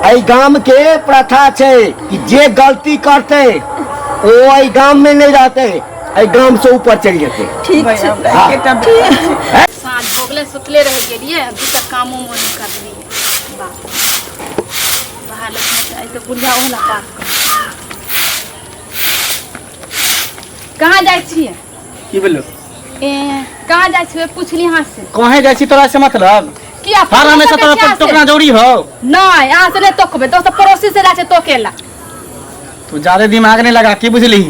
एहि गाम के प्रथा छै कि जे गलती करतै ओ एहि गाम में नहि रहतै, एहि गाम से ऊपर चलि जेतै। ठीक छै। हाँ। एकेटा बेटा छै। साँझ हो गेलै, सुतले रहि गेलियै, दूटा कामो मोन नहि करलियै। बाप बाहर लग आइ तऽ बुढ़िया ओहला पार कर। कहाँ जाइ छियै? की भेलो? ए, कहाँ जाइ छियै पुछली अहाँ से। कहे जाइ छी तोरा से मतलब? किया? हर हमेशा तोरा पर टोकना जरूरी हो? नहीं, अहाँ से नहीं टोकबै, दोस्त पड़ोसी से जाइ छै टोकेला। तू ज्यादा दिमाग नहीं लगा, की बुझली?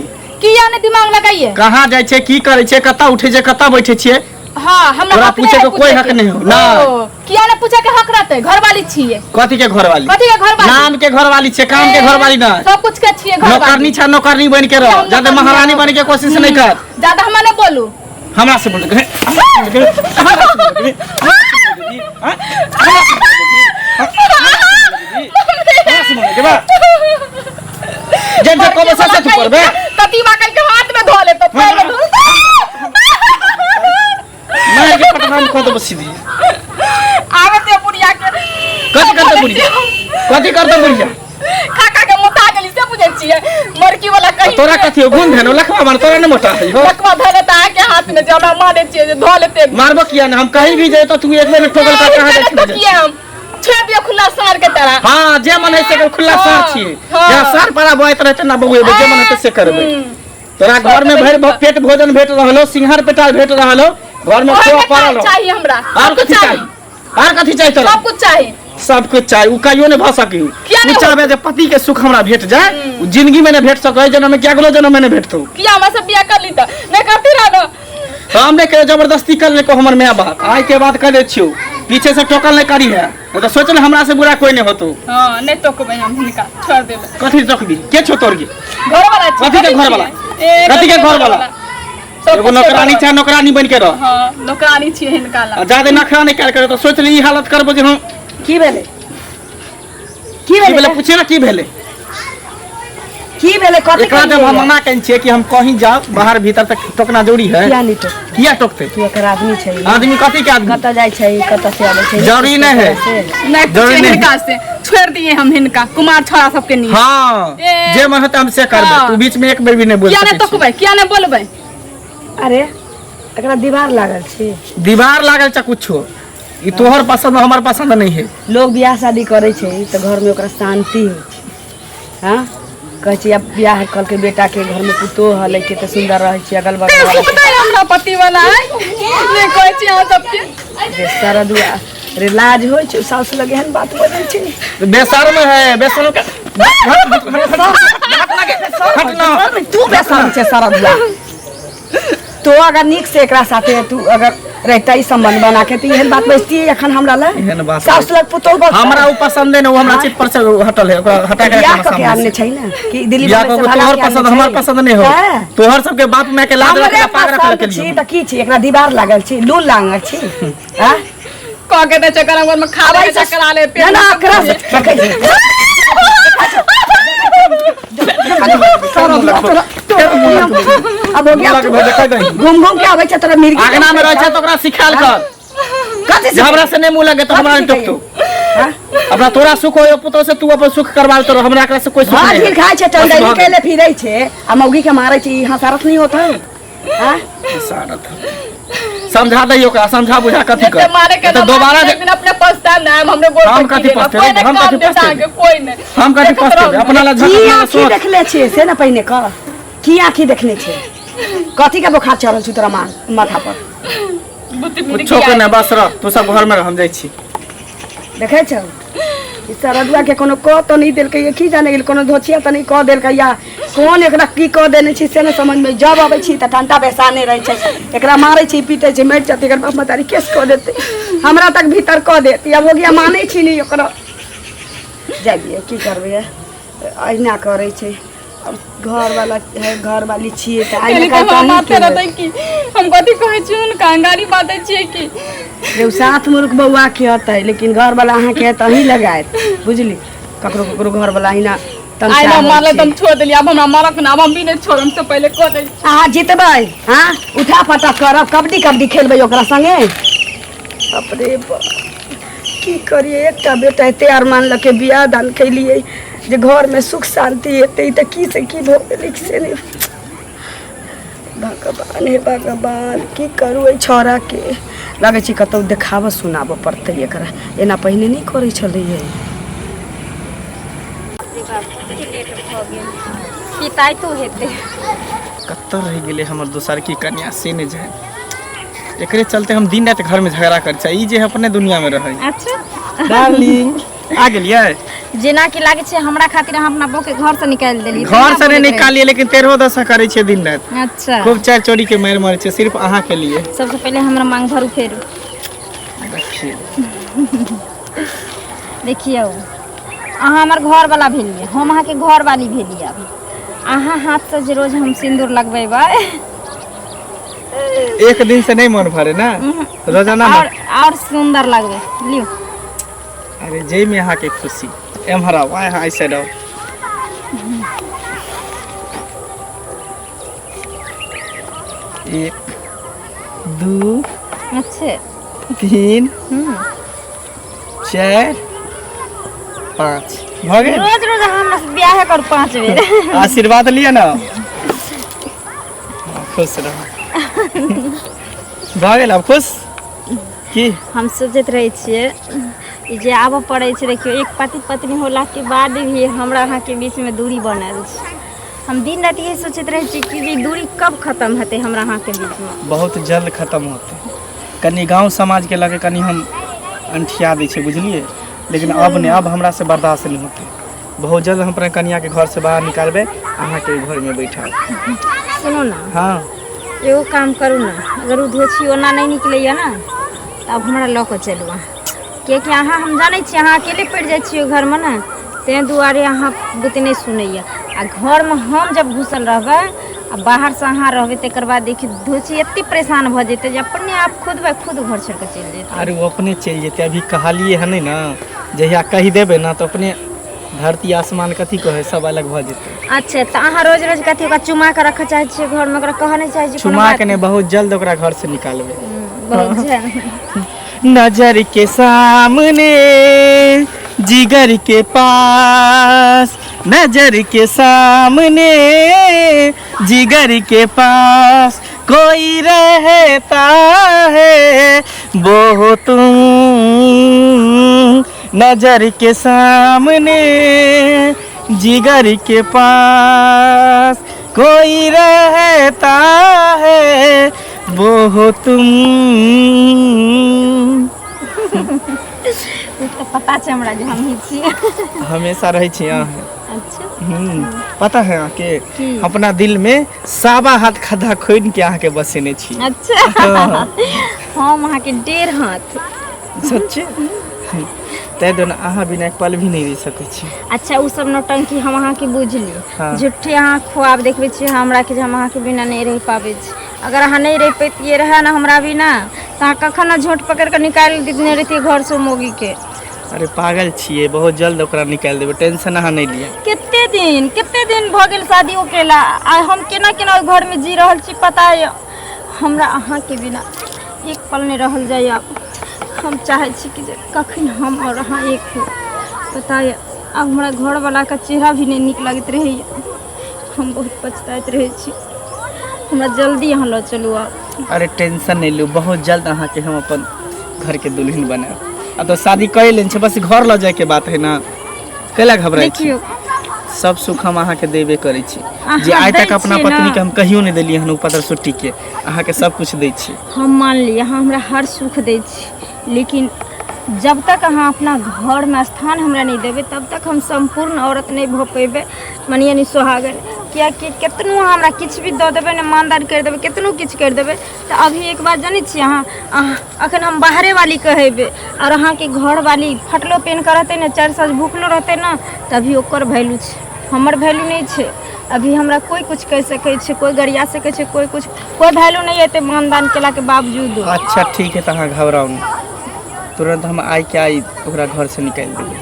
किया नहीं दिमाग लगाइए? कहाँ जाइ छै, की करै छै, कतऽ उठै छै, कतऽ बैठे छियै? हाँ, हमरा तोरा हक पूछे नहीं के है। कोई पूछे हक के। नहीं हो, ना। ओ, किया नहीं पूछे के हक रहते? घरवाली छियै। कथी के घरवाली? कथी के घरवाली? नाम के घरवाली छै, काम के घरवाली ना। सब कुछ के छियै घरवाली। नौकरनी छै, नौकरनी बन के रह, हम ज्यादा नौकरनी महारानी हब। बन के कोशिश नहीं कर। ज्यादा हमरा नहीं बोलू। हमरा से बोल, हमरा से बोल, हमरा से बोल, हमरा से बोल, बा जे जे कहबो से से तू करबे। कतीबा कल के हाथ में धो ले तो पैर में धो। मार के पटना में कह देबो सीधी। आवे ते बुढ़िया के। कथी करते बुढ़िया? कथी करते बुढ़िया? खा खा के मोटा गेली से बुझै छियै, मरकी वाला कहीं। तोरा कथी हो? गुण धेनो लखवा मार, तोरा नहीं मोटा है हो। लखवा धरे त अहाँके हाथ में जे हमरा मारै छियै जे धो लेते। मारबो किया ना? हम कहीं भी जाए तो तू एक बेर ठोकल का कहां जाए? तो किए हम छोड़ दियो खुला सार के तरह। हाँ, जे मन है से कर, खुला सार छियै। हाँ। जहाँ सार पड़ा बोआइत रहते ना बउएबे, जे मन हेतै से करबै। तोरा घर में भरि पेट भोजन भेट रहलो, सिंघार पेटार भेट रहलो, घर में ओहे खोआ के पड़ल हो। चाहिए हमरा। आर सब कुछ कथी चाही? आर कथी चाही तोरा? सब कुछ चाही। सब कुछ चाही, उ कहियो नहीं भऽ सकी। किया उ नहीं? चाहबे जे पति के सुख हमरा भेट जाए, उ जिंदगी में नहीं भेट सकै, जन्म में क्या गेलो जन्म में नहीं भेटतौ। किया हमरा सब बियाह कर ली त नहीं करती रह न? हम नहीं कहियो जबरदस्ती कर ले को हमर my बाप। आइ के बाद कह दै छियौ, पीछे से टोकल नहीं करी है, नहीं तो सोच ले हमरा से बुरा कोई नहीं होतो। हां, नहीं टोकबै हम हिनका, छोड़ देबै। कथी टोकबी? के छो तोर गे? घर वाला छी। कथी के घर वाला? ए, कथी के घर वाला? सब एगो कुछ के नौकरानी घर छै, नौकरानी बन के रह। हां, नौकरानी छी हिनका ला। आ ज्यादा नखरा नहीं कयल करे तो सोच ले ई हालत करबो जे हम। की भेलै? की की भेलै? भेलै? पूछे ना की भेलै। की भेलै? कथी एकरा जब हम करियै? मना केने छियै कि हम कहीं जाओ बाहर भीतर तक टोकना जरूरी है। किया नहीं टोक? किया टोकते? कि एकर आदमी छै। आदमी कथी के आदमी? कतऽ जाइ छै, कतऽ से आबै छै? जरूरी नहीं है। से। नहीं जरूरी पूछे नहीं। हिनका से, छोड़ दिए हम हिनका कुमार छोड़ा सबके नहीं। हाँ, ए। जे मन होतै हम से करबै। हाँ। तू बीच में एक बेर भी नहीं बोल किया नहीं सकै छी। टोकबै? किया नहीं बोलबै? अरे, एकरा दीवार लागल छै। दीवार लागल छै कुछो, ई तोहर पसंद हमर पसंद नहीं है। लोग बियाह शादी करै छै तऽ घरमे ओकरा शांति होइ छै। हाँ, कहै छै आब बियाह कहलकै बेटाके घरमे पुतोह हलै, कते सुन्दर रहै छै अगल बगल वाला। सुनतै हमरा पति वाला है नहीं कहै छी अहाँ सबके। रे सरदुआ रे, लाज होइ छै साउस लग एहन बात बजै छै? बेशर्म है, बेशर्म के हट ना। तू बेशर्म छै सरदुआ। तो अगर नीक से एकरा साथे तू अगर रहता ई संबंध बना के तऽ एहन बात बजती एखन हमरा लग? एहन बात साउस लग पुतोह बजतै? हमरा उ पसंद नहीं, वो हमरा चित पर से हटल है, ओकरा हटा के बियाह रखना कऽ के सामने आनने से। छै ने कि दिल्ली बियाह बम्बई कऽ से के भगा तोहर के आनने पसंद हमर छै? पसंद नहीं हो। हैं? तोहर सबके बाप माय के लाज हमरे रखे पाग रखे पसंद के छी लिए। तऽ की छी? एकरा दीवार लागल छी, लूल लागल छी? हैं? कह के दै चक्कर हमर में खा ले चक्कर आ ले। ना ना, एकरा से देखै छी। अब हो गया। घूम घूम के आबै छै तोरा मिर्गी। आगना में रहै छै तऽ ओकरा सिखायल कर। कथी? जे हमरा से नहीं मुँह लगे तो हमरा नहीं टोकतो। हाँ? अपना तोरा सुख हो पुतो से, तू अपन सुख करवा तो हमरा एकरा से कोई सुख भात नहीं घी है। खाइ छै, बस टंडई भऽ गेल। केले फिरै छै आ मौगी के मारै छै, ई हंसारत नहीं होता है? हाँ? सारथ। समझा दही ओकरा, समझा बुझा कथी कर। एते मारे के तो दोबारा एक दिन अपने पछताएब ना हमरे गोड़ हम पर कथी गिरेला। पछतेबै? कोई नहीं हम काम कथी देता पछतेबै? अहाँके, कोई नहीं। हम कथी देखैत पछतेबै? रहू। अपना ला की झक आँखी सोच। देखले छियै से ने पहिने कह, की आँखी देखने छै? कथी के बोखार चढ़ल छै तोरा माथा पर? बुद्धि मिर्गी कुछो के आयल। नहि, बस रह तू सब घर में रह, हम जाइ छी। देखै छौ, ई सरदुआ के कोनो कह तऽ नहि देलकै, की जाने गेल, कोनो धोछिया तऽ नहि कह देलकै या कोन एकरा की कह देने छै से नहि समझमे। जब अबै छी तऽ टंटा बेसाने रहै छै। एकरा मारै छै, पीटै छै, मरि जेतै एकर बाप महतारी, केस कऽ देतै, हमरा तक भीतर कऽ देत। आब हो गया, मानै छी नहि ओकरा। जाय दियौ, की करबै, अहिना करै छै। अब घरवाला है, घरवाली छियै तऽ आइ कहली ने तऽ काल्हि हमरा तऽ मारते अहीँके रहतै की? हम कथी कहै छी हुनका? गाली बाजै छियै की? रे सात मुर्ख बौआ के हतै, लेकिन घरवाला अहाँके है तऽ अहीं लगायत, बुझली? ककरो ककरो घरवाला अहिना तमसा आइ ना होइ मारले छै। तऽ हम छोड़ देलियै, आब हमरा मारक ना, आब हम भी नहि छोड़म से पहिले कऽ दै। अहाँ जितबै? हाँ, उठा पटक करब, कबड्डी कबड्डी खेलबै ओकरा संगे। बाप रे बाप, की करिए, एकटा बेटा एते अरमान लऽ के बियाह दान केलिए जे घर में सुख शांति हेतै, तऽ की से की भऽ गेलै से नहि। भगवान, हे भगवान, की करू एहि छौड़ाके? लगै छै कतहु देखाबऽ सुनाबऽ पड़तै एकरा, एना पहिने नहि करै छलैए। पिताइतो हेतै। कतऽ रहि गेलै हमर दोसर की कन्या से नहि जाय। एकरे चलते हम दिन राति घरमे झगड़ा करै छी, ई जे अपने दुनियामे रहै। अच्छा डार्लिंग, आ गेलियै? जेना कि लागै छै हमरा खातिर अहाँ अपना बहू के घर से निकालि देलियै। घर से नहीं निकालिए, लेकिन तेरहो दशा करै छियै दिन राति। अच्छा। खूब चारि चोरी के मारि मारै छियै सिर्फ अहाँ के लिए। सबसे पहिले हमरा मांग भरू फेर। देखियौ। देखियौ, अहाँ हमर घर वाला भेलियै, हम अहाँके घर वाली भेलियै। अभी अहाँ हाथ से जे रोज हम सिंदूर लगबेबै। एक दिन से नहीं मन भरे ना, रोजाना। और सुंदर लगबै लियौ। अरे जय में अहाँ के खुशी। एम्हर आउ, आइ अहाँ साइड आउ। एक, दू, अच्छे, 3, 4, 5 भऽ गेल। रोज रोज अहाँ हमरा से बियाह करू 5 बेर। आशीर्वाद लिअ ना, खुश रहू। भऽ गेल, आब खुश की? हम सोचैत रहै छियै ई जे आबऽ पड़ै छै, देखियौ, एक पति पत्नी होलाके बाद भी हमरा अहाँके बीचमे दूरी बनल छै। हम दिन राति यही सोचैत रहै छी कि जे दूरी कब खत्म हेतै हमरा अहाँके बीचमे। बहुत जल्द खत्म होतै। कनि गाँव समाजके लऽ के कनि हम अंठिया दै छियै, बुझलियै? लेकिन अब नहि, अब हमरा से बर्दाश्त नहि होतै। बहुत जल्द हम अपना कनियाके घर से बाहर निकालबै, अहाँके घरमे बैठाब। सुनू ने। हाँ। एगो काम करू ने, अगर ओ धोछी ओना नहि निकलैए ने तऽ आब हमरा लऽ कऽ चलू अहाँ, किएकि अहाँ, हम जानै छी, अहाँ अकेले पड़ि जाइ छियै घरमे ने, ताहि दुआरे अहाँ बुते नहि सुनैए। आ घरमे हम जब घुसल रहबै आ बाहरसँ अहाँ रहबै, तकर बाद देखियौ धोछी एते परेशान भऽ जेतै जे अपने आप खुद बाय खुद घर छोड़ि कऽ चलि जेतै। अरे ओ अपने चलि जेतै, अभी कहलियै हँ नहि ने, जहिया कहि देबै ने तऽ अपने धरती आसमान कथी कहै सब अलग भऽ जेतै। अच्छा, तऽ अहाँ रोज रोज कथी ओकरा चुमा कऽ रखऽ चाहै छियै घरमे? ओकरा कहऽ नहि चाहै छियै कोनो चुमा बात? के नहि, बहुत जल्द ओकरा घर से निकालबै। बहुत जल्द। नजर के सामने जिगर के पास, नजर के सामने जिगर के पास कोई रहता है, वो हो तुम। नजर के सामने जिगर के पास कोई रहता है, वो हो तुम। ओ तऽ पता छै हमरा जे हमही छियै। हमेशा रहै छी अहाँ। अच्छा। पता है अहाँके? की? अपना दिल में सावा हाथ खद्धा खोदि के अहाँके बसेने छी। अच्छा, हम अहाँके 1.5 हाथ। सच्चे, ताहि दुआरे अहाँ बिना एक पल भी नहि रहि सकै छी। अच्छा, ओ सब नौटंकी हम अहाँके बुझली। हाँ। झूठे अहाँ ख्वाब देखबै छियै हमरा कि जे हम अहाँके बिना नहि रहि पाबै छी। अगर अहाँ नहि रहि पैतियै रहए ने हमरा बिना, तऽ अहाँ कखन ने झोंट पकड़ि कऽ निकालि देने रहितियै घरसँ मौगीके। अरे पागल छियै, बहुत जल्द ओकरा निकालि देबै, टेंशन अहाँ नहि लिअ। कते दिन, कते दिन भऽ गेल शादी केला, आ हम केना केना ओहि घरमे जी रहल छी पता यऽ हमरा। अहाँके बिना एक पल नहि रहल जाइए। हम चाहै छी कि जे कखन हम आओर अहाँ एक हो। पता यऽ, आब हमरा घरवलाके चेहरा भी नहि नीक लगैत रहैए। हम बहुत पछताइत रहै छी। हमरा जल्दी अहाँ लऽ चलू आब। अरे टेंशन नहि लिअ, बहुत जल्द अहाँके हम अपन घरके दुल्हन बनायब। अब तऽ शादी कर लेने छै, बस घर लऽ जायके बात है ना, कैला घबराइ छी? देखियौ, सब सुख हम अहाँके देबे करै छी जे अहाँ आइ तक दै अपना छियै ना। पत्नीके हम कहियो नहि देलियै हन ऊपर सुट्टीके, अहाँके सब कुछ दै छी। हम मानली, अहाँ हमरा हर सुख दै छी, लेकिन जब तक अहाँ अपना घरमे स्थान हमरा नहि देबै, तब तक हम सम्पूर्ण औरत नहि भऽ पेबै, माने यानी सोहागन। किएकि केतनो अहाँ हमरा किछु भी दऽ देबै ने, मानदान करि देबै, केतनो किछु करि देबै, तऽ अभी एक बात जानै छियै अहाँ? अहाँ अखन हम बाहरे वाली कहेबै आओर अहाँके घरवाली फटलो पेन कऽ रहतै ने, 4 साँझ भूखलो रहतै ने, तऽ अभी ओकर वैल्यू छै, हमर वैल्यू नहि छै। अभी हमरा कोइ किछु कहि सकै छै, कोइ गरिया सकै छै, कोइ किछु, कोइ वैल्यू नहि एतै मानदान केलाके बावजूद। अच्छा ठीक है, तऽ अहाँ घबराउ नहि, तुरंत हम आइ के आइ ओकरा घर से निकालि देबै।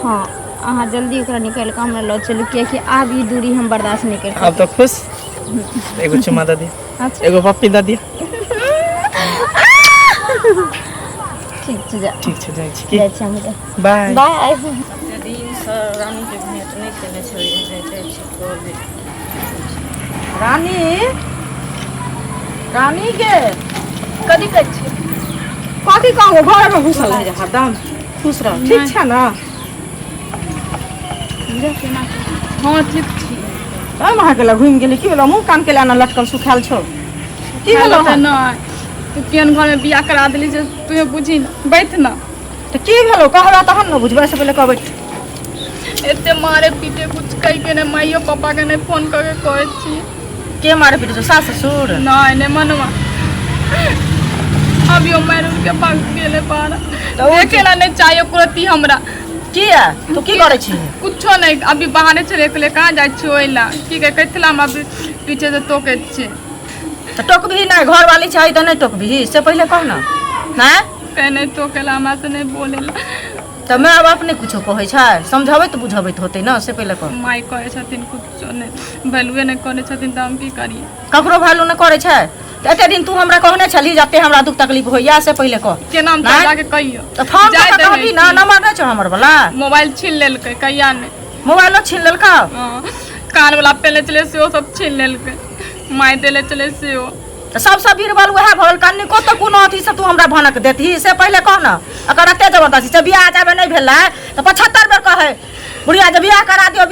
हँ, अहाँ जल्दी ओकरा निकालि कऽ हमरा लऽ चलू, किएकि आब ई दूरी हम बर्दाश्त नहि करि। आब तऽ खुश? एगो चुमा दऽ दिअ। अच्छा। एगो पप्पी दऽ दिअ। ठीक छै जा। ठीक छै, जाइ छी की। जाइ छी हम। बाय। बाय। दिनसँ रानीके भेँट नहि केने छलियै, जाइ छी कहबै। रानी, रानी गे। कथी कहै छी? कथी कहू, घरमे घुसल है हरदम। खुश रह, ठीक छै ने? हँ, ठीक छी। तब अहाँ गेल घुमि गेली, की भेलो? मुँह कान के लाना लटकल सुखायल छौ, की भेलो? तऽ नहि, तू केहन घरमे बियाह करा देली जे तू बुझी ने, बैठ ने। तऽ की भेलो? कहबा तहन ने बुझबै, से पहिले कहबै। एते मारे पीटे, कुछ कहि के नहि, माइयो पापा के नहि फोन कऽ के कहै छी। के मारे पीटे छौ? सास ससुर? नहि नहि, मनवा अभी ओ मारि उड़ के भाग गेलै बाहर। देखे ला नहि चाहिए कुरती हमरा। किया, तू की करै छी? कुछो नहि, अभी बाहरे छलै, कहले कहाँ जाइ छी ओहि ला की कहै कथिला हम अभी पीछे से टोकै छियै। तऽ टोकबिही नहि? घरवाली छै तऽ नहि टोकबिही, से पहिले कह ने। हैं? कहे नहि टोकेला, हमरा से नहि बोलेला। तऽ माय बाप नहि कुछो कहै छै? समझबैत बुझबैत होतै ने, से पहिले कह। माय कहै छथिन कुछो नहि, वैल्यूए नहि करै छथिन, तऽ हम की करियै? ककरो वैल्यू नहि करै छै तऽ एते दिन तू हमरा कहने छलही जते हमरा दुख तकलीफ होइया, से पहिले कह। केना हम नहि? जाके कहियो? तऽ फोन जाय कऽ के दही कहबी ने। छी। नंबर नहि छौ हमर वाला? मोबाइल छीन लेलकै कहिया नहि। मोबाइलो छीन लेलकौ? हँ, कान वाला पेले छलै सेहो सब छीन लेलकै, माय देले छलै सेहो। तऽ सबसँ बीरबल उएह भऽ गेल। कनिको तऽ कोनो अथीसँ तू हमरा भनक देतही, से पहिले कह ने। अगर एते जबरदस्ती से बियाह जाबे नहि भेलै तऽ 75 बेर कहै बुढ़िया जे बियाह करा दियौ,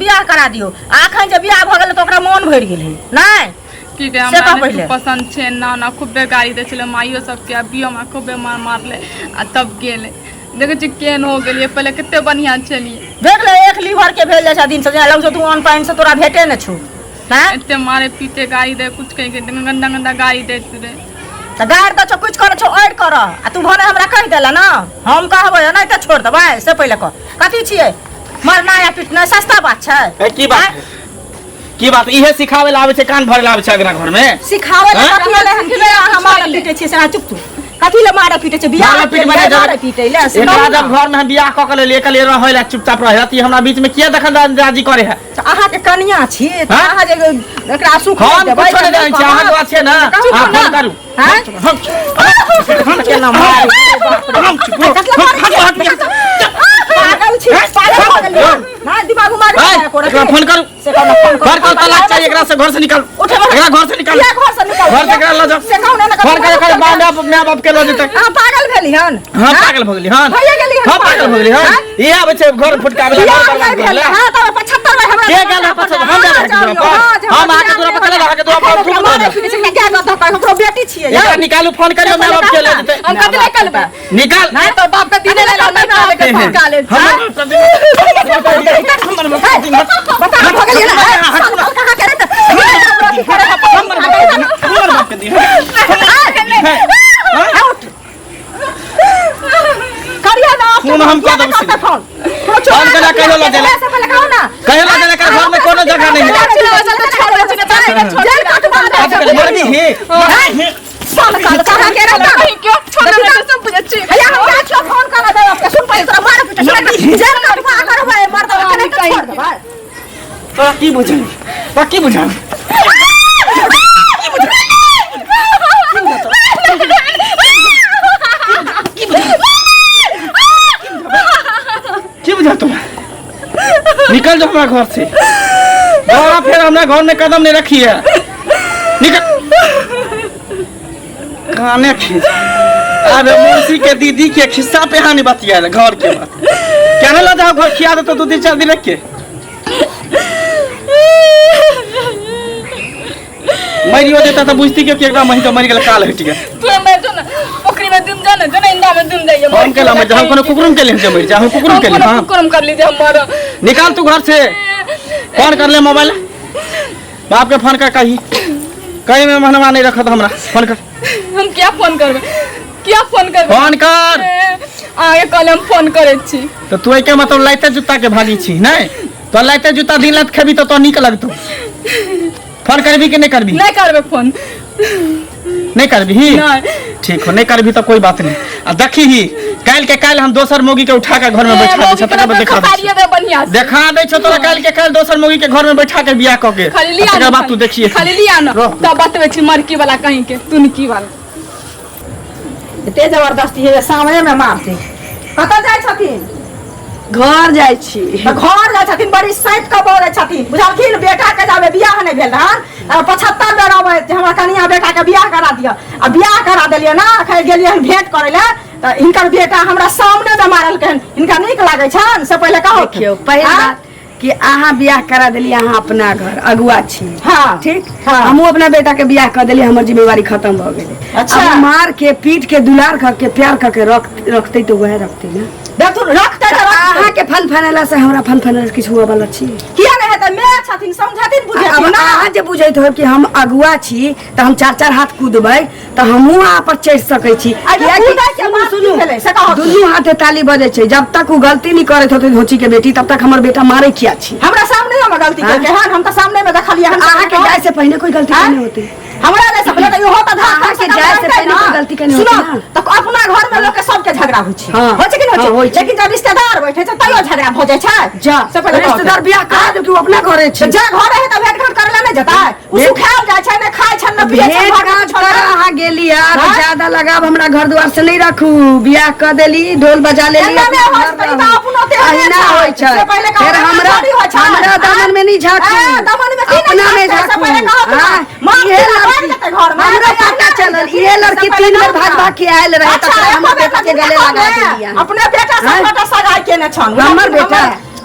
बियाह करा दियौ। आ एखन जे बियाह भऽ गेलै तऽ ओकरा मोन भरि गेलै नहि? की कहे से हमरा कह नहि पहिले। पसन्द छै एना ओना। खूबे गाली दै छलै माइयो सबके, अभियो हमरा खूबे मार मारलै आ तब गेलै। देखै छी केहन हो गेलियै, पहिले कते बढ़िआँ छलियै। देख ले, एक लीवर के भेल जाइ छै दिन से, जेना लगै छौ तू अन्न पानि से तोरा भेटे ने छौ। हैं? एते मारे पीटे, गाली दै, कुछ कहि के गंदा गंदा गाली दैत रहै। तऽ गारि दै छौ, कुछ करै छौ, अड़ि कर आ तू भने हमरा कहि देला ने, हम कहबै नहि तऽ छोड़ि देबै, से पहिले कह। कथी छियै मरनाइ आ पिटनाइ सस्ता बात छै? ए, की बात है? की बात? इहे सिखावे ला आबै छै, कान भरे ला आबै छै अगना घर में? सिखावे ला हैं? कथी ले हन? किया अहाँ मारऽ पीटै छियै से? अहाँ चुप, तू कथी ले मारऽ पीटै छै? बियाह मारऽ पीट मारे मारऽ पीटै ले से एकरा कहू जब ने। घर में हम बियाह कऽ के लेलियै, कहलियै रहै ला, चुपचाप रहै ला, तऽ ई हमरा बीच में किया दखल अंदाजी करे है? तऽ अहाँके कनिया छी तऽ हैं? अहाँ जे एकरा सुख हम देबै कुछो नहि जानै छी, अहाँ दुआ छियै ने। कहू अहाँ ने। फोन करू। हैं? हम केना मार हम पागल छी, पागल भऽ गेलियै ना, दिमाग उमाग है, एकरा फोन करू। से कहू ने, फोन करू। घर कर तलाक चाहिए एकरा से, घर से निकाल। उठे बाहर। एकरा घर से निकाल। किया घर से निकाल? घर से एकरा लऽ जाओ। से कहू ने, घर कर कर माय बाप, माय बाप के लऽ जेतै। अहाँ पागल भेली हन? हाँ, पागल भऽ गेली हन। भइए गेली हन। हाँ, पागल भऽ गेली हन। हाँ? ई आबै छै घर फुटकाबै ला, घर बियाह बर्बाद नहि करै भेल। ला। हाँ, तऽ 75 बेर हमरा के गेल है 75? हम जाबै हाँ, के दुआर पर? हाँ, जे हम अहाँके दुआर पर चलि अहाँके दुआर पर थूक दऽ देब। क्या गप कहै, ओकरो बेटी छियै। एकरा निकालू, फोन करियौ, माय बाप के लऽ जेतै। हम कथी लए करबै? निकाल। नहीं तो बाप के दिने ले नहीं काले के फोन काले। हमर बाप के दिन, हमर बाप के दिन, बता भऽ गेलियै ने? कहाँ करे तऽ हमर बाप के दिन, हमर बाप के दिन। करिया ना। फोन हम कऽ देबै सीधे। फोन फोन केना कहियो लऽ जेला। से पहिले कहू ना। कहियो लऽ जेला, एकर घर में कोनो जगह नहीं है। जेल कटवा दे। आज कल मरबी ही, मरबी ही। साल साल कहाँ के रहता? क्यों छोड़ दे सब बुझे छी। भैया, हम जा छियो, फोन कर दे आपके। सुन पहिले, तोरा मार पीटे, सुन, जेल कटवा करबै मर दे के, नहीं छोड़ देबै। तोरा की बुझल? तोरा की बुझल? की बुझल तोरा? निकल जाओ हमरा घर से। दोबारा फिर हमरा घर में कदम नहीं रखी है। निकल। काने खींच। अबे मौसी के दीदी के खिस्सा पे हानि बतियाल घर के बात क्या ना लगा, घर खिया दे तो 2 दिन 4 दिन रख के मरियो देता तो बुझती के कि एकरा मही तो मरि गेल, काल हटि गेल। तू मर जो ना, पोखरी में डूब जा ना, जो ना इंदा में डूब जाइए। हम केला मर जा? हम कोनो कुकुरुम के लिए जे मरि जा? हम कुकुरुम के लिए? हाँ, कुकुरम कर लीजिए, हम मरो। निकाल तू घर से। फोन कर ले मोबाइल, बाप के फोन कर। कही कहीं में मनवा नहीं रखत हमरा। फोन कर। हम क्या फोन करबै? क्या फोन करबै? फोन कर। आगे कहले हम फोन करै छी। तो तू एके मतलब लाइते जूता के भागी छी नहीं तो लाइते जूता दिन रात खेबी तो नीक लगतौ। फोन करबी कि नहीं करबी? नहीं करबै फोन। नहीं करबी ही? नहीं। ठीक हो, नहीं करबी तो कोई बात नहीं। आ देखी ही, काल्हि के काल्हि हम दोसर मोगी के उठा के घर में बैठा दै छौ, तकर बाद देखा दै छौ। दे बढ़िया से। देखा दै छौ तोरा काल्हि के काल्हि दोसर मोगी के घर में बैठा के बियाह कऽ के। खाली लिया तकर बाद तू देखिए। खाली लिया ना। रह। तब बतबै छी मरकी वाला कहीं के तुनकी वाला। एते जबरदस्ती है सामने में मारते। कतऽ जाइ छथिन? घर जाइ छी। तऽ घर जाइ छथिन, बड़ी सैत कऽ बजै छथिन, बुझलखिन? बेटा के जाबे बियाह नहि भेल रहन 75 बेर अबै जे हमरा कनिया बेटा के बियाह करा दिअ, आ बियाह करा देलियै ना। एखन गेलियै हन भेंट करै लए तऽ हिनकर बेटा हमरा सामने मे मारलकै हन। हिनका नीक लागै छनि से पहिले कहू। देखियौ, पहिल आँय? बात कि अहाँ बियाह करा देलियै, अहाँ अपना घर अगुआ छी। हाँ। ठीक। हाँ। हमहूँ अपना बेटा के बियाह कऽ देलियै, हमर जिम्मेवारी खत्म भऽ गेलै। अच्छा। अब मार के पीट के दुलार कर के प्यार कर के रखते तऽ वएह रखते ना। देखथुन, रखतै तऽ रखतै। अहाँ के फन फनेला से हमरा फन फनेला से किछु हुअ वाला छी? किया नहि हेतै? माय छथिन, समझथिन बुझथिन अब ना। अहाँ जे बुझैत होब कि हम अगुआ छी तऽ हम चार चार हाथ कूदबै तऽ हमहूँ अहाँ पर चढ़ि सकै छी। अरे कियाकि कूदै के सुनू, बात की सुनू, भेलै? से कहू। दुनू हाथे ताली बजै छै। जब तक ओ गलती नहि करैत होतै धोची के बेटी, तब तक हमर बेटा मारै किया छी? हमरा सामने में गलती हाँ? केलकै हन, हम तऽ सामने में देखलियै हन। अहाँ के जाय से पहिने कोई गलती हाँ? नहीं होती। हमरा नहि समझ तऽ इहो तऽ धाक अहाँके जाय से पहिने कोई गलती केने सुनो होतै ना। तऽ अपना घर में लोग के सबके झगड़ा होइ छै। हाँ। होइ छै कि नहि हाँ, होइ होइ छै? छै। लेकिन जब रिश्तेदार बैठे छै तैयो झगड़ा भऽ जाइ छै। जा से पहिले कहू। रिश्तेदार बियाह करा देब कि ओ अपना घरे छै? तऽ जा घर है तऽ भेंट घाट करै लए नहि जेतै? ओ भेंट- सुखायल जाइ छै, नहि खाइ छै, नहि पियै छै, भेंट घर में घाट किछो कर नहि। अहाँ गेली यार, हाँ? ज्यादा लगाव हमरा घर द्वार से नहीं रखू। बियाह कर देली, ढोल बजा लेली, एना अपना नहि होइ घर छै, ई तऽ रहू। अपनो तेहने अहिना छै। होइ छै। से पहिले कहू, फेर एना हमरा थोड़ी होइ छै। हमरा दामन में नहीं झाँकू। ए, दामन में की नहि अपना में झाँकतै? से झाँकू। पहिले कहू तऽ। हाँ, माँ इहे पीला लड़की बढ़ि जेतै घरमे, हमरा तऽ पता एना चलल, नहि इहे लड़की से पहिले 3 बेर कहू भाग तऽ। भाग के आयल रहे, अच्छा, तकरा एको हमर बेर बेटा के तऽ गले लगा अपने- देलियै। अपने बेटा से हाँ? बेटा सगाई केने छन। हमर बेटा?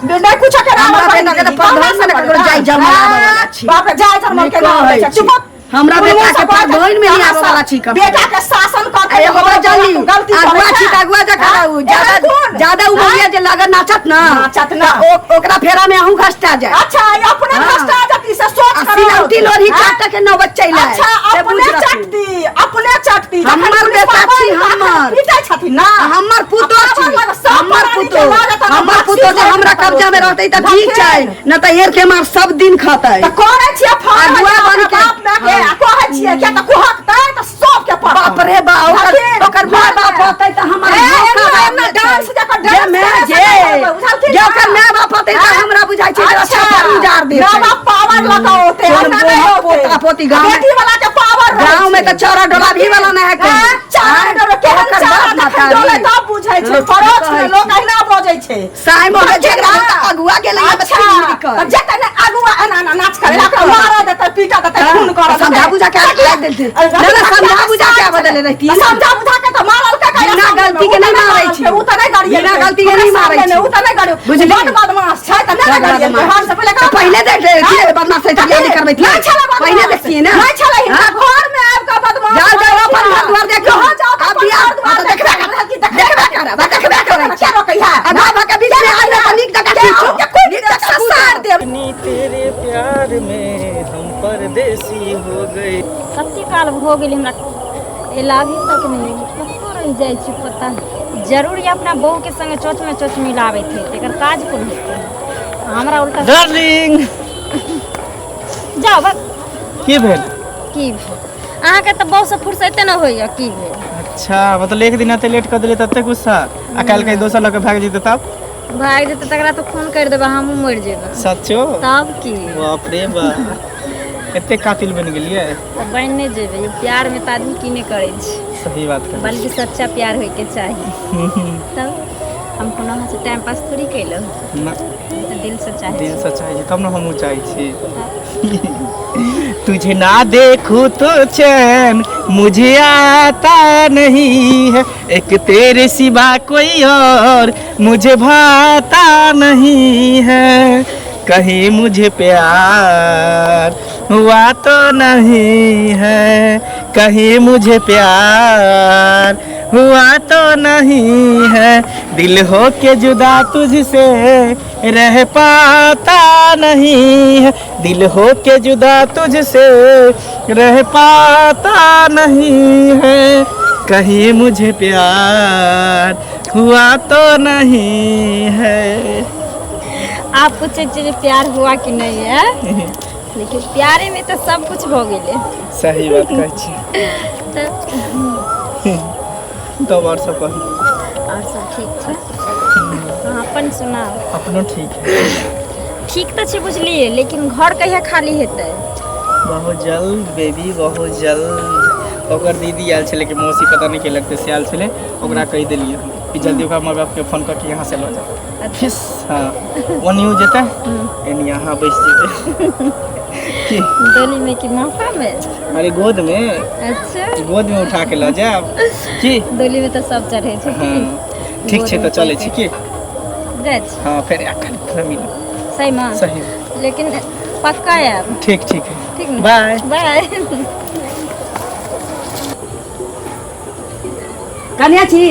नहि कुछो के हमरा बेटा के तऽ परधन में ककरो जाय जमल आबऽ वाला छी। बाप रे, जाय जमल के नहि नाम कहै दै छै। छी। चुप। हमरा बेटा के परधन में नहीं आबऽ वाला छी ककरो। बेटा के शासन कर आ एगो बात जानी, गलती अगुआ छी तऽ अगुआ जकाँ रहू। ज्यादा ज्यादा उमरिया जे लागत नाचत ना, नाचत ना। तऽ ओकरा फेरा में अहूँ घसटा जाय। अच्छा, ई अपने हाँ। भ्रष्टा जाति से सोच आ करो। सिलौटी लोढ़ी हाँ? चाट के नौबत चलि आयल। अच्छा, से बुझ अपने रखू। चटती, अपने चटती। जखन हमर पुलिस बेटा बाबा छी, तखन हमर। पीटै छथिन ना। आ हमर पुतोह आ छी, बाबा लग सब हमर प्राणी के पुतोह, लागत आ हमर बख्शी पुतोह जे छोड़ि हमरा देतै। कब्जा में रहतै तऽ ठीक छै, तखन। न तऽ हेर के मार सब दिन खतै। तऽ करै छियै फोन अगुआ अपना बन के। बाप माय के, हाँ। आ कहै छियै किया तऽ कुहकतै तऽ सबके पड़तै। बाप रे बा, ओकर तखन ओकर माय बाप होतै तऽ हमर ए, धोखा एना बाप एना छै। डांस जकर जे डांस माय करे से जे करबै, बुझलखिन जे ना? ओकर माय बाप होतै तऽ आँय? हमरा बुझाइ छै जे अच्छा, अच्छा पर उजार देतै। माय बाप पावर लऽ कऽ औतै, तोहर एना नहि बोहा औतै। पोता पोती गाँव में- बेटी वाला के पावर रहै गाँव में छै। तऽ चौरा डोला भी वाला नहि है कोई। आँय? चौरा आँय? डोला केहन ओकर चौरा बाप जखन महतारी। डोले तब बुझै छै। लोक परोक्ष कहै में लोक छै। अहिना बजै छै। साँय मोहल्ला झगड़ा ना। होता, अगुआ गेलै यहाँ अच्छा, बच्चा निकल। तऽ जेतै ने अगुआ एना एना नाच करै, ओकरा मारऽ देतै, पीटऽ देतै, खून करऽ देतै। समझा बुझा के आबि देलथिन। ना, ना, समझा बुझा के आबऽ देले रहितियै तऽ ना। समझा बुझा के तऽ मारलकै कहिया बिना सामने मे? गलती के उ तऽ नहि मारै मारलकै, छी। उ तऽ नहि गरियेलकै। बिना गलती के नहि मारै सामने छी। उ तऽ नहि गरियेलकै। बुझलियै? बड बदमाश छै तऽ नहि ने बड गरियेलकै। बदमाश। हम से पहिले तऽ पहिले देख लेतियै, बदमाश छै तऽ बियाह नहि करबैतियै। नहि छलै बदमाश। पहिने देखतियै ने। नहि छलै, हिनका हाँ? घर मे आबि कऽ बदमाश जाओ जाओ बनै अपन छै। घर द्वार देखो। जहाँ जाओ तऽ आब अपन बियाह घर द्वार तऽ देखबे देखबे करब, की देखबे करब, आ देखबे करै के रोकै है? आ भाव के बीच में आयल तऽ नीक जकाँ खींचू, नीक जकाँ ससार देब। तेरे प्यार में हम परदेसी हो गए। कते काल भऽ गेल हमरा एला अभी तक नहि, कतऽ रहि जाइ छी पता नहि। जरूर ई अपना बहूके संगे चोचमे चोच मिलाबैत हेतै, एकर काज कोन हेतै हमरा उल्टा। डार्लिंग, जाउ बस। की भेल? की भेल? अहाँके तऽ बहू से फुर्सते नहि होइए, की भेल? अच्छा, मतलब एक दिन एते लेट कऽ देलियै तते गुस्सा, आ काल्हि कहीं दोसर लऽ कऽ भागि जेतै तब? भागि जेतै तकरा तऽ फोन करि देबै, हमहूँ मरि जेबै। सचो? तब की। बाप रे बाप, एते कातिल बनि गेलियै? तऽ बनि नहि जेबै, ई प्यारमे तऽ आदमी की नहि करै छै। सही बात कहै। बल्कि सच्चा प्यार होइके चाही। तब हम कोनो अहाँसँ टाइम पास थोड़ी केलहुँ। ना। तऽ दिलसँ चाहै। दिल से चाहै छी तब ने हमहूँ चाहै छी। तुझे ना देखूं तो चैन मुझे आता नहीं है, एक तेरे सिवा कोई और मुझे भाता नहीं है, कहीं मुझे प्यार हुआ तो नहीं है, कहीं मुझे प्यार हुआ तो नहीं है, दिल हो के जुदा तुझसे रह पाता नहीं है, दिल हो के जुदा तुझसे रह पाता नहीं है, कहीं मुझे प्यार हुआ तो नहीं है। आप पूछे छियै जे प्यार हुआ कि नहीं है, लेकिन प्यारे में तऽ सब कुछ भऽ गेलै। सही बात कहै छी। तऽ तब आओर सब कहू। आओर सब ठीक छै, अहाँ अपन सुनाउ। अपनो ठीक है। ठीक तऽ छै बुझलियै, लेकिन घर कहिया खाली हेतै? बहुत जल्द बेबी, बहुत जल्द। ओकर दीदी आयल छलै कि मौसी पता नहि के लगतै से आयल छलै, ओकरा कहि देलियै हम कि जल्दी ओकरा माय बापके फोन कऽ के यहाँ से लऽ जाओ। फिस हाँ ओनियो जेतै एनी अहाँ बैस जेबै की डोली में कि महफा में? अरे गोद में। अच्छा गोद में उठा के लऽ जायब की? डोली में तऽ सब चढ़ै छै की? हाँ ठीक छै तऽ चलै छी की? जाइ छी। हाँ फेर एखन मिलब। सही में? सही। लेकिन पक्का आयब? ठीक ठीक है। ठीक ने? बाय बाय। कन्या छी।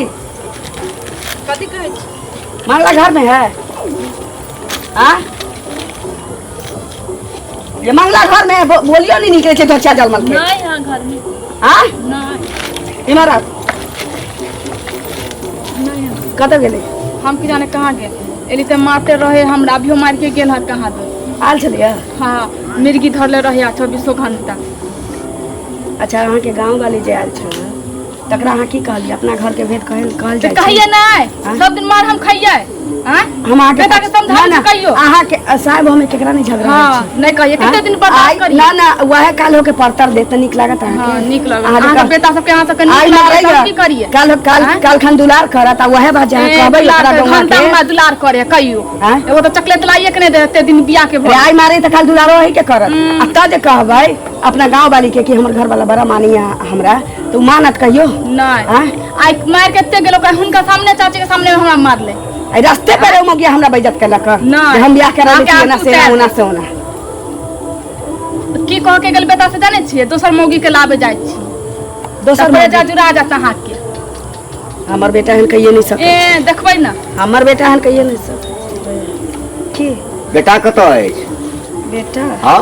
कथी कहै छी? मांगला घर में है? आ ये मंगला घर में बोलियो नहीं निकले छै धोचिया जलमल के। नहीं हाँ घर में। आ नहीं। इमहर आ। नहीं हाँ। कतऽ गेलै? हम की जाने कहाँ गेल, एली तऽ मारते रहे हमरा, अभियो मार के गेल हँ कहाँ दो। आयल छलियै? हाँ मिर्गी धरले रहे 24 घंटा। अच्छा अहाँके गाँव वाली जे आयल छल तकरा अहाँ की कहलियै? अपना घर के भेद कहल कहल तऽ जाइ छै। कहिए नहीं, हाँ? सब दिन मार हम खाइए। हाँ? हम अहाँके बेटा के समझाबै ना, ना, छी कहियो। अहाँके साहेब हम केकरा नहीं झगड़ा हाँ, होइ छै। नहीं कहिए, कते हाँ? दिन बर्दाश्त करिए। ना ना वएह काल होके परतर देत तऽ नीक लागत अहाँके? हाँ, नीक लागत। अहाँ जे अहाँके बेटा सबके अहाँ सबके नीक आइ लागत, मारैया। हम की करिए? काल काल हाँ? काल खन दुलार करत आ वएह बात जे अहाँ ए, कहबै दुलार ओकरा करे, गौआँ घंटा के। हमरा दुलार करे कहियो। हाँ? एगो तऽ चॉकलेट लाइए के नहीं दे एते दिन बियाह के रे भऽ। आइ मारे तऽ काल दुलारो अही के करत। आ तऽ जे कहबै अपना गाँव वाली के कि हमर घर वाला बड़ा मानिया हमरा, तऽ उ मानत कहियो? नहीं। हाँ? आइ मार के एते गेलो हुनका सामने, चाची के सामने हमरा मारले। एहि रास्ते पर ओ मगिया हमरा बेइज्जत केलक नहीं। जे हम बियाह करा अहाँके लेती एना आंसू से एना तैर। ओना से ओना। की कह के गेल बेटा से जाने छियै? दोसर मौगी के लाबे जाइ छी। दोसर कलेजा मौगी? जुड़ा जात अहाँके। हमर बेटा एहन कहिए नहीं सकै। ए देखबै ना। हमर बेटा एहन कहिए नहीं सकै। की बेटा कतऽ अछि? बेटा हाँ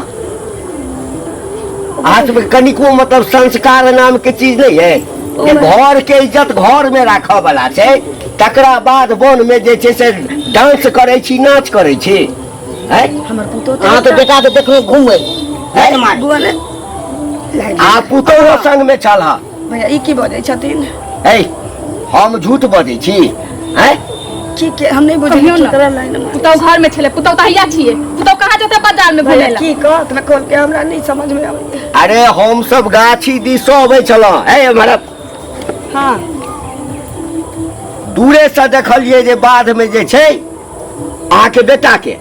अहाँ सबके कनिको मतलब संस्कार नाम के चीज नहीं है जे घर के इज्जत घर में राखऽ वाला छै, तकरा बाद वन में जे छै से डांस करै छी, नाच करै छी। हैं? हमर पुतोह अहाँ तऽ बेटा के देखलहुँ घुमै हैं? बोले आ पुतोहो संग में छल हँ। भैया ई की बजै छथिन? है हम झूठ बजै छी? हैं? की के हम नहीं बुझलियै कहियौ ना। केकरा लाइन में। पुतोह घर में छलै, पुतोह तऽ हैया छियै, पुतोह कहाँ जेतै बाजार में भैया घुमै ला? की कहत ने खोल के हमरा नहीं समझ में आबै। अरे हम सब गाछी दिस अबै छलहुँ। हे हमरा हाँ दूरे से देखलियै जे बाध में जे छै अहाँके बेटा के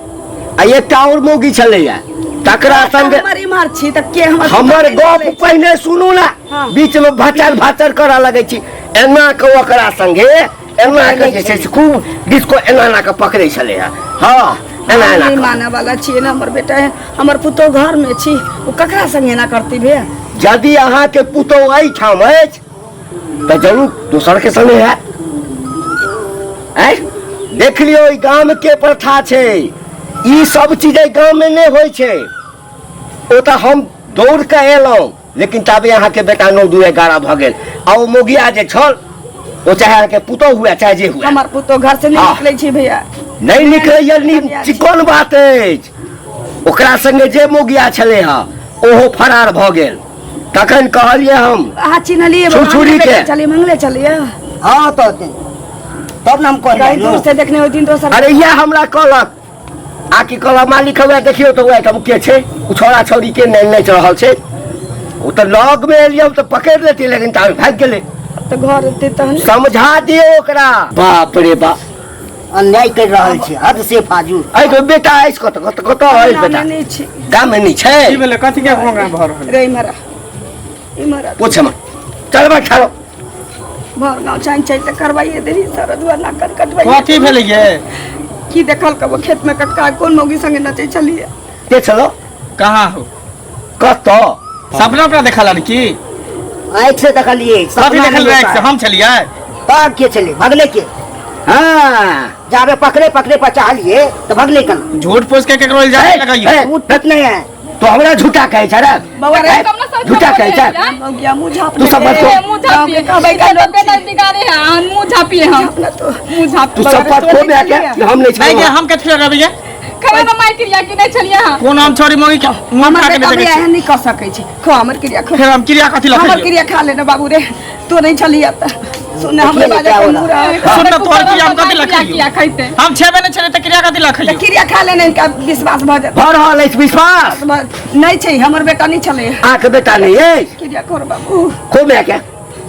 आ एकटा और मौगी छलैया तकरा संग। हमर इम्हर छी तऽ के हमर हमर गप पहिने सुनू ना। हाँ। बीच में भाचर भाचर करऽ लगै छी। एना के ओकरा संगे एना के जे छै से खूब डिस्को एना एना के पकड़ै छलै हँ। हाँ एना एना नहीं के। माने वाला छियै ने हमर बेटा है, हमर पुतोह घर में छी, ओ ककरा संगे एना करती भैया? यदि अहाँके पुतोह एहिठाम अछि तऽ जरूर दोसर के संगे हैत। आँय देख लियौ ई गाम के प्रथा छै, ई सब चीज एहि गाम में नहि होइ छै। ओ तऽ हम दौड़ के एलहुँ, लेकिन ताबे अहाँके बेटा 9 2 11 भऽ गेल आ ओ मोगिया जे छल ओ चाहे अहाँके पुतोह हुए चाहे जे हुए। हमर पुतोह घर से नहीं हाँ। निकलै छै भैया। नहीं निकलैया चिकन बात अछि। ओकरा संगे जे मोगिया छलै हँ ओहो फरार भऽ गेल। तखन कहलियै हम अहाँ चिन्हलियै? छुरछुरी के। चलिए मंगले चलिए। हाँ तऽ तब ने हम कहीं कहलियै दूर से देखने होथिन दोसर। अरे इएह हमरा कहलक आ की कहलक मालिक हौआ देखियौ तऽ ओएह ठाम के छै ओ छौड़ा छौड़ी के नहि नाचि रहल छै। ओ तऽ लग में एलियै हम तऽ पकड़ि लेतियै, लेकिन ताबे भागि गेलै। तऽ घर एतै तहन समझा दियौ ओकरा। बाप रे बाप अन्याय कर रहल छै हद से फाजूल। एहि के बेटा अछि कतऽ कतऽ कतऽ अछि बेटा? गाममे नहि छै। गाम में नहि छै? की भेलै? कथी के भोंगा भऽ रहल? रे इम्हर आ, इम्हर आ। पूछ हमर चल बा ठाड़ो। भर गाँव चाइन चाइन तऽ करवाइए देली सरदुआ नाकर कटवाइए। कथी भेलै ये? की देखल कबो खेत में कटका कोन मौगी संगे नचै छलियै? के छलो? कहाँ हो? कतऽ? सपना अपना देखल की? आँखि से देखलियै। कथी देखल? आँखि से हम छलियै? तब के छलै? भगले के? हाँ जाबे पकड़े पकड़े पर चाहलियै तऽ भगले केना? झूठ फूस के केकरो इल्जाम ए, लगाइयो। ए, झूठ ठीक नहीं है। तो हमरा झूठा कहै छै रे? बौआ रे, ए, झूठा कहै छै? मौगिया मुँह झाँप तू सब ले। बस मुँह झाँपिए। गाँव के कहबै का लोग बेटा बिगाड़े हैं, हम मुँह झाँपिए, हम अपना तो मुँह झाँप। तू सब पर खो बे के हम नहीं नहीं छलहुँ। हम कथी लगबियै? कहियो ना माय क्रिया की नहीं छलियै अहाँ कोन हम छोरी मंगी के मुंह हमर खा के बेटा नहि भी देखै एहन नहि कऽ सकै छै खो हमर क्रिया खो छी। फेर हम क्रिया कथी हमर लखै क्रिया खा लेना बाबू रे तू नहीं छलियै तऽ सुन हमरे देखिए बाजे क्या के होला। मुँह सुन न तोहर क्रिया हम कथी क्रिया लखै किया खैते हम छेबे नहि छलै तऽ क्रिया कथी लखै तऽ क्रिया खा लेने इनका विश्वास भऽ जायत भऽ रहल अछि विश्वास नहि छै हमर बेटा नहि छलै अहाँके बेटा नहि अछि क्रिया कर बाबू खूब मायके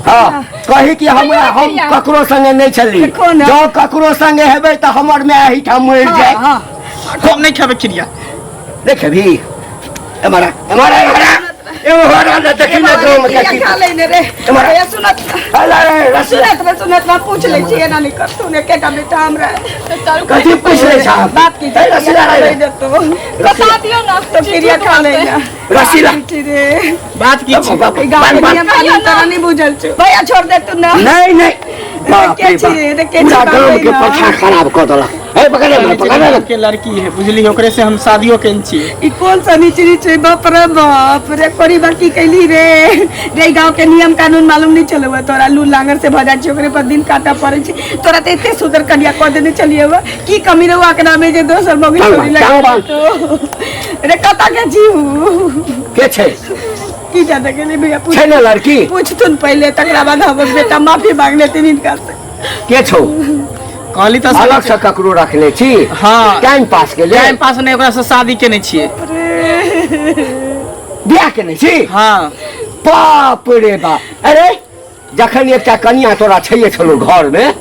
हँ कही कि हमरा हम ककरो संगे नहि छली देखो ने। जँ ककरो संगे हेबै तऽ हमर माय एहिठाम मरि हँ जाय हँ हम नहि खेबै क्रिया देखेबही एम्हर आ, एम्हर आ, एम्हर आ। एम्हर आ, देखी ने गाँवमे क्रिया कथी खा लेने रे एम्हर आ। भैया सुनत अला रे, रसिया। सुनत रे सुनत ना पूछ लै छी एना नहि कर तू एकेटा बेटा हमरा कथी पूछ लै छह बात की ए, रसिया रे। नहीं देतो बता दियौ ना तो क्रिया खा लेना रसीला। रे बात की छै बाप, ई गाँव बाप, के बाप। नियम कानून तोरा नहीं बुझल छौ भैया छोड़ दे तू ना नहीं नहीं बाप के रे छी बाप। रे, के पूरा छी गाँव के बाप रे। प्रथा खराब कऽ देलक हे पकड़ ले पकड़ ले के लड़की है बुझली ओकरे से हम शादियो केने छियै ई कौन सा नीचे नीचे बाप रे बाप रे कोरी बाकी कैली रे रे गांव के नियम कानून मालूम नहीं चले हुआ तोरा लू लांगर से भजा छी ओकरे पर दिन काटा पड़े छी तोरा ते एते सुंदर कन्या कऽ देने चलिए हुआ की कमी रहुआ के नामे जे दोसर मगी टांग छोड़ी बांध, टांग लगा बांध। तो रे कता के जीव के छै की जाने के लिए भैया पूछ छै ने लड़की पूछथुन पहले तकरा बाद हमर बेटा माफी मांग लेथिन हिनका से के छौ कहली तऽ अलग से ककरो रखने छी हाँ। टाइम पास के लिए टाइम पास नहि ओकरा से शादी केने छियै बियाह केने छी हाँ बाप रे बाप अरे जखन एकटा कनिया तोरा छैये छलो घर में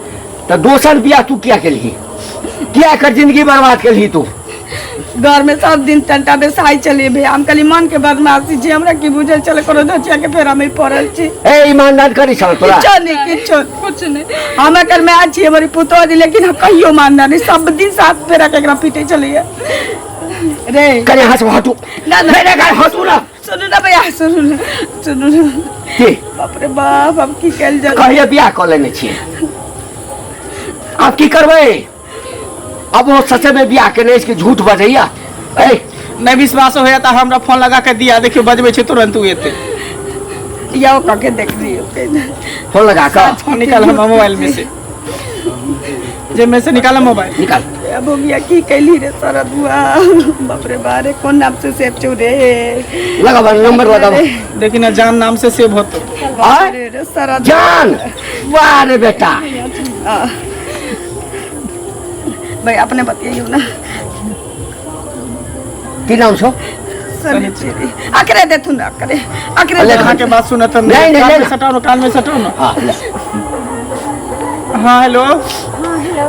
तऽ दोसर बियाह तू किया केलही किया एकर जिंदगी बर्बाद केलही तू घर में सब दिन टंटा बेसाई चलिए भैया हम कहली मन के बदमाशी छी हमरा की बुझल चले कोनो धचिया के फेरा में पड़ल छी ए ईमानदार करी छल तोरा किछो नहीं किछो कुछ नहीं हम एकर माय छी हमर पुतोह जी लेकिन हम कहियो मानना नहीं सब दिन साथ फेरा के एकरा पीटे चलिए रे कनि यहाँ से हटू ना, ना। नहीं नहीं कनि हटू ना सुनू ना भैया सुनू ना सुनू ना की बाप रे बाप अब की कयल जाय कहिया बियाह कऽ लेने छियै आब की करबै अब ओ सचे में बियाह केने अछि कि झूठ बजैया ए नहि विश्वास होइया तऽ हमरा फोन लगा के दिया देखियौ बजबै छै तुरंत ओ एतै या कह के देख लियौ फोन लगा कऽ फोन निकाल हमरा मोबाइल में से जे में से निकाल मोबाइल निकाल अब हो गया की कैली रे सरदुआ बाप रे बारे कौन नाम से सेव छौ रे लगाब नंबर लगाब देखी ना जान नाम से सेव होतो आय रे रे सरदुआ जान वाह रे बेटा भाई अपने बतियाइयो ना की नाम छौ सनिचरी अकरे देथुन अकरे अकरे अले अहाँ के बात सुनत नहीं, नहीं, कान में नहीं। सटाओ ना कान में सटाओ ना हाँ ले। हाँ हेलो हाँ हेलो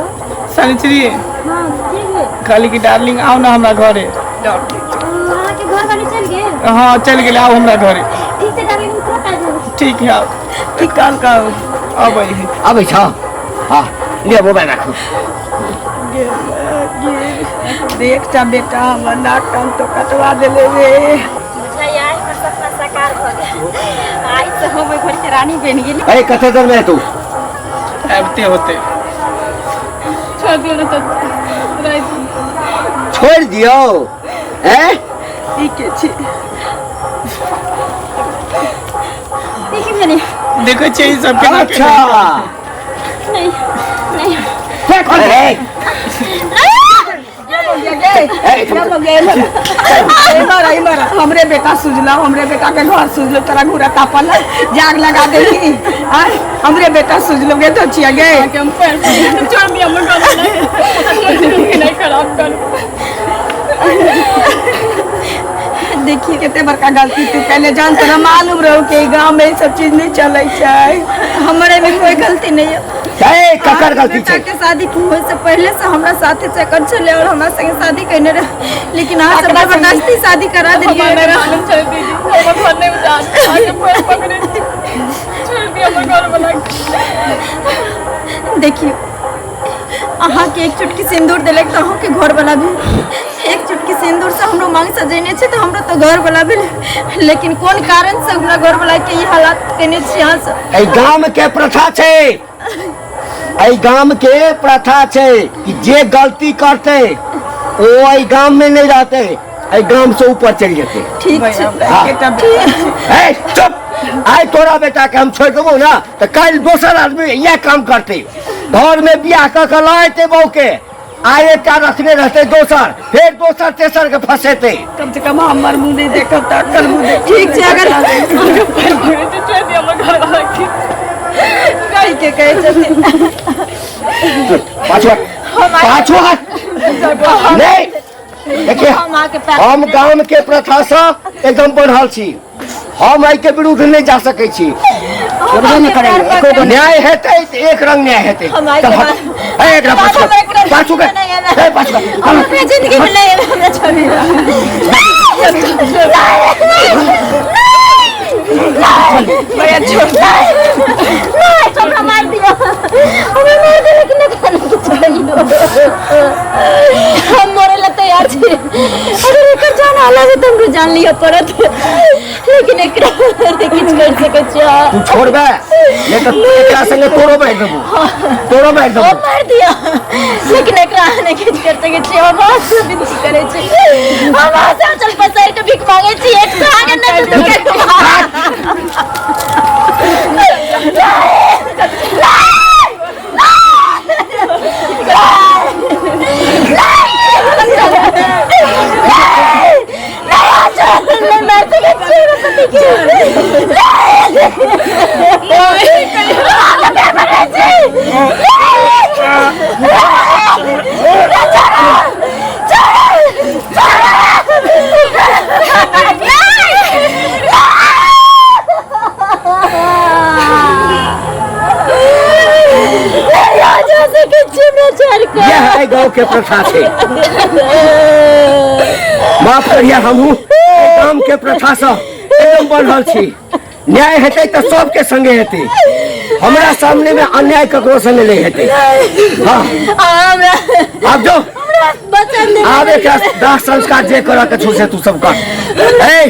सनिचरी हाँ की भेल कहली कि डार्लिंग आओ ना हमरा घरे अहाँके घर वाले चलि गेल हाँ चलि गेलै आओ हमरा घरे ठीक छै डार्लिंग तुरंत आबि जाउ ठीक है आओ की कहल कहू अबै है अबै छ हाँ लिअ मोबाइल राखू एकटा बेटा हमर नाक कान तो कटवा देले रे बुझाइया आइ हमर सपना साकार भऽ गेल आइ से हम ओहि घरके रानी बनि गेली ए कते देर में तू आबिते होते छोड़ दियौ ना चाचा राति छोड़ दियौ ए ई के छी देखी भेलै देखै छियै ई सब केना अच्छा नहीं नहीं के खोल रे हमरे बेटा सुझला हमरे बेटा के घर सुझलो तोरा घूरा तापल है जाग लगा देली आय हमरे बेटा सुझलो गे तो छिया गे के हम पैर पकड़े छोड़ दिया हमर घर वाला हमर जिंदगी नहीं खराब करू देखिए कते बड़का गलती तू कैले जान तोरा मालूम रहो कि ई गांव में ई सब चीज नहीं चलै छै हमर एहिमे कोई गलती नहीं है ए ककर गलती बेटा छै के शादी होय से पहले से हमरा साथे चक्कर छलै और हमरा संगे शादी कयने रहे लेकिन अहाँ सब जबरदस्ती शादी करा देलियै हमारा एकरा। मालूम चल दीदी हमर घर नहीं उजाड़ आके पैर पकड़े छोड़ दिया हमर घर वाला देखियौ अहाँके एक चुटकी सिन्दूर देलक तऽ अहूँके घरवला भेल एक चुटकी सिन्दूर से हमरो मांग सजेने छै तऽ हमरो तऽ घरवला भेल लेकिन कोन कारण से हमरा घरवला के ई हालात केने छी अहाँ सब एहि गाम के प्रथा छै एहि गाम के प्रथा छै कि जे गलती करतै ओ एहि गाम में नहीं रहतै एहि गाम से ऊपर चलि जेतै ठीक छै हाँ। एकेटा बेटा छै। ए चुप आइ तोरा बेटा के हम छोड़ि देबौ ना तऽ काल्हि दोसर आदमी इएह काम करतै घर में बियाह कऽ के लऽ एतै बहू के आ एकटा रखने रहतै दोसर, फेर दोसर तेसर के फंसेतै। कम से कम हमर मुँह नहि देखब तऽ अक्कल मुँह देख। ठीक छै, अगर छोड़ि दिअ हमर घरवाला के। कहि के कहै छथिन। पाछू हट, पाछू हट। नहीं, देखिए हम अहाँके पैर हम गाम के प्रथा से एकदम बढ़ल छी, हम एहि के विरुद्ध नहीं जा सकै छी। छोड़बे नहि करै, एको गो न्याय हेतै तऽ एक रंग न्याय हेतै। हम आइ चल के हट। बाद- ए, एकरा पाछू हम एकरा पाछू के नहीं एबै। ए, पाछू के। हम अपने जिंदगी में नहीं एबै, हमरा छोड़ियौ। भैया छोड़। नहीं, हमरा मार दियो, हमरा मार दियो, लेकिन एकरा नहि छोड़ियौ। हम मरे ला तैयार छी। अगर एकर जान अलग है तऽ हमरो जान लिअ पड़त, लेकिन एकरा नहि किछु कर सकै छियै। तू छोड़बे नहीं तऽ एकरा संगे तोरो मारि देबो, तोरो मारि ओ देबो। मार दियो, लेकिन एकरा अहाँ नहि किछु कर सकै छी। हम अहाँ से विनती करै छी, हम अहाँ से आँचल पसारि कऽ भीख मांगै छी, एक सुहागन नहि तऽ दुःख। नहि मारि सकै छी हमरा पति के। जा सकै छी हमरा छोड़ि कऽ। यह एहि गाँव के प्रथा छै। माफ करिए, हमहूँ एहि गाम के प्रथा से एकदम बढ़ल छी। न्याय हेतै तऽ सबके संगे हेतै, हमरा सामने में अन्याय ककरो संगे नहीं हेतै। हाँ, हमरा आब जो बचन दे। आब एकरा दाह संस्कार जे करऽ के छौ से तू सब कर। ए,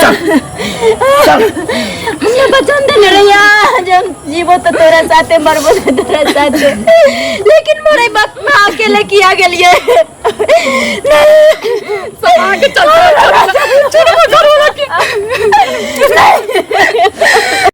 चल चल। हमरा वचन देने रहिया जे हम जीबो तऽ तोरा साथे, मरबो तऽ तोरा साथे, लेकिन मरे वक्त में अकेले किया गेलिए? नहीं, सब अहाँके चलते। छोड़ू घरवाला के। नहीं।